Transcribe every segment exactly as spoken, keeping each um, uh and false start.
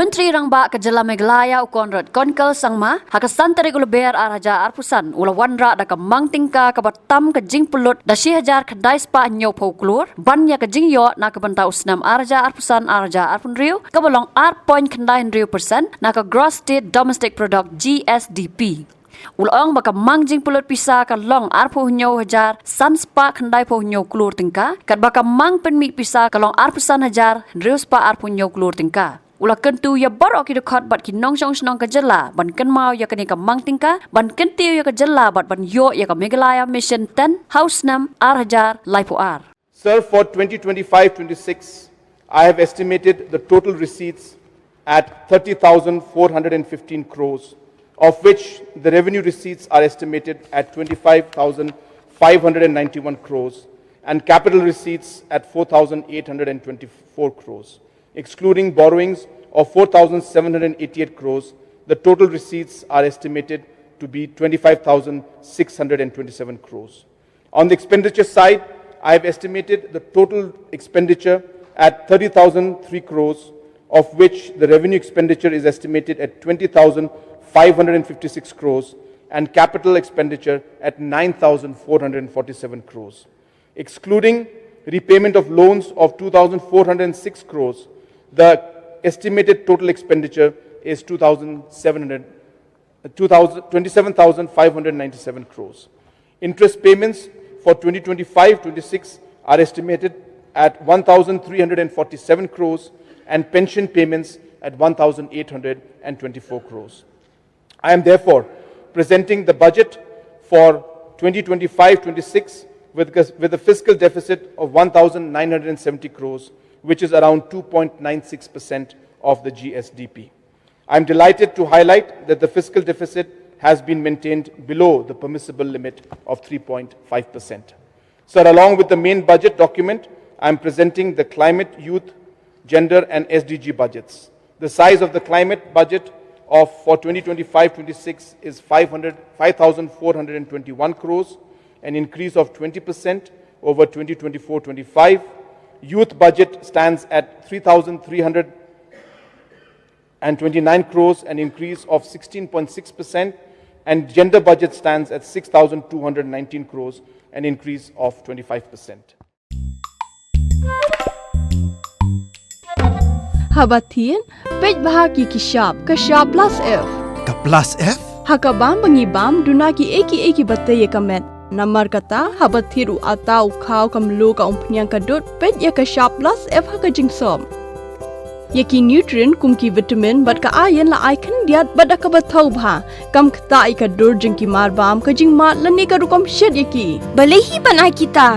Myntri Rangbah ka Jylla Meghalaya u Conrad Kongkal Sangma, ha ka san tarik u Lber ar hajar arphew san, u la wanrah da ka mang tyngka kaba tam ka jingpynlut da shi hajar khyndai spah hynñiewphew klur, ban ïa ka jingïoh na ka bynta u snem ar hajar arphew san ar hajar arphew hynriew, kaba long ar point khyndai hynriew percent na ka Gross State Domestic Product, G S D P. U la ong ba ka mang jingpynlut pisa ka long arphew hynñiew hajar san spah khyndaiphew hynñiew klur tyngka, katba ka mang pynmih pisa ka long arphew san hajar hynriew spah arphew hynñiew klur tyngka. U la kyntu ïa baroh ki dkhot bad ki nongshong shnong ka jylla ban kynmaw ïa kane ka mang tyngka, ban kyntiew ïa ka jylla bad ban ïoh ïa ka Meghalaya Mission ten ha u snem ar hajar laiphew ar. Sir, for twenty twenty-five twenty-six, I have estimated the total receipts at thirty thousand four hundred and fifteen crores, of which the revenue receipts are estimated at twenty-five thousand five hundred and ninety-one crores and capital receipts at four thousand eight hundred and twenty-four crores. Excluding borrowings of four thousand seven hundred eighty-eight crores, the total receipts are estimated to be twenty-five thousand six hundred and twenty-seven crores. On the expenditure side, I have estimated the total expenditure at thirty thousand three crores, of which the revenue expenditure is estimated at twenty thousand five hundred and fifty-six crores and capital expenditure at nine thousand four hundred forty-seven crores. Excluding repayment of loans of two thousand four hundred six crores, the estimated total expenditure is two thousand seven hundred, two thousand, twenty-seven thousand five hundred ninety-seven crores. Interest payments for twenty twenty-five twenty-six are estimated at one thousand three hundred forty-seven crores and pension payments at one thousand eight hundred twenty-four crores. I am therefore presenting the budget for twenty twenty-five twenty-six with, with a fiscal deficit of one thousand nine hundred seventy crores, which is around two point nine six percent of the G S D P. I am delighted to highlight that the fiscal deficit has been maintained below the permissible limit of three point five percent. Sir, along with the main budget document, I am presenting the climate, youth, gender, and S D G budgets. The size of the climate budget of, for twenty twenty-five twenty-six is five hundred, five thousand four hundred twenty-one crores, an increase of twenty percent over twenty twenty-four twenty-five. Youth budget stands at three thousand three hundred and twenty-nine crores, an increase of sixteen point six percent, and gender budget stands at six thousand two hundred nineteen crores, an increase of twenty-five percent. Haba thied, peit bha ki ki shap, ka shap plus F. Ka plus F? Ha ka bam ba ngi bam, duna ki ei ki ei kiba tei ïa ka met. Namar kata, haba thied u atta u khaw ka mluh ka umphniang ka dud, peit ïa ka shap plus F ha ka jingsop. Ïa ki nutrient kum ki vitamin bad ka iron la ai khyndiat bad da kaba thaw bha. Kam ktah ïa ka dur jong ki marbam, ka jingmad lane ka rukom shet ïa ki. Balei hi ban ai kita?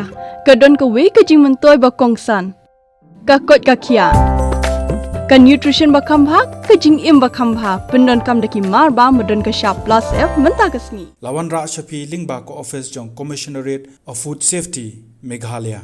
Ka don kawei ka jingmyntoi ba kongsan. Ka koit ka khiah. Ka nutrition ba kham bha, ka jingim ba kham bha. Pyndonkam da ki marbam ba don ka shap plus F mynta ka sngi. La wanrah sha phi lyngba ka office jong Commissionerate of Food Safety, Meghalaya.